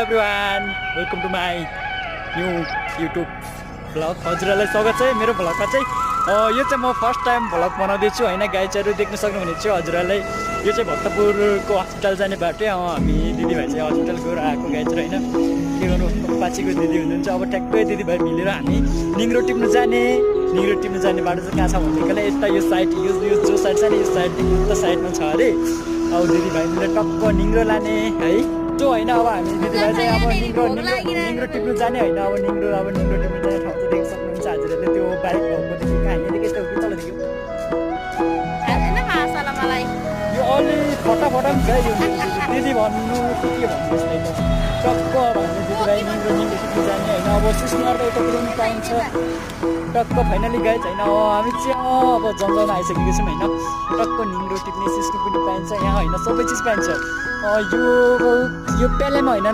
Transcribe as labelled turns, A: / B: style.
A: everyone welcome to my new YouTube vlog हजुरहरूलाई स्वागत छ मेरो भ्लगमा चाहिँ यो चाहिँ म फर्स्ट टाइम भ्लग बनाउँदैछु होइन गाइजहरू देख्न सक्नुहुनेछ हजुरहरूलाई यो चाहिँ भक्तपुरको हस्पिटल जाने बाटो हामी दिदीभाइ चाहिँ हस्पिटल गएर आएको गाइजहरू होइन के गर्नु पाछीको दिदी हुनुहुन्छ अब ट्याक्कै दिदीभाइ मिलेर हामी निङ्ग्रो टिप्नु जाने बाटो चाहिँ कहाँ छ भनेदेखिलाई यता यो साइड यो जो साइड छ नि यो साइडदेखि उता साइडमा छ अरे अब दिदीभाइ मिलेर टक्क निङ्ग्रो लाने है जो होइन अब हामी दिदीभाइ चाहिँ अब निङ्ग्रो टिप्नु जाने होइन अब निङ्ग्रो टिप्नु जाने ठाउँ चाहिँ देख्न सक्नुहुन्छ हजुरहरूले त्यो बाइक भएकोदेखि कहाँनिर यस्तो कि तल देखियो यो अलि फटाफट पनि छ यो दिदी भन्नु के भन्नु यसलाई त टक्क भन्ने दिदीभाइ निङ्ग्रो टिप्नु जाने होइन अब सिस्नुवार त यता पुऱ्याउनु पाइन्छ टक्क फाइनली गाइज होइन हामी चाहिँ अब जङ्गलमा आइसकेको छौँ होइन टक्क निङ्ग्रो टिप्ने सिस्नु पनि पाइन्छ यहाँ होइन सबै चिज पाइन्छ यो प्यालेमा होइन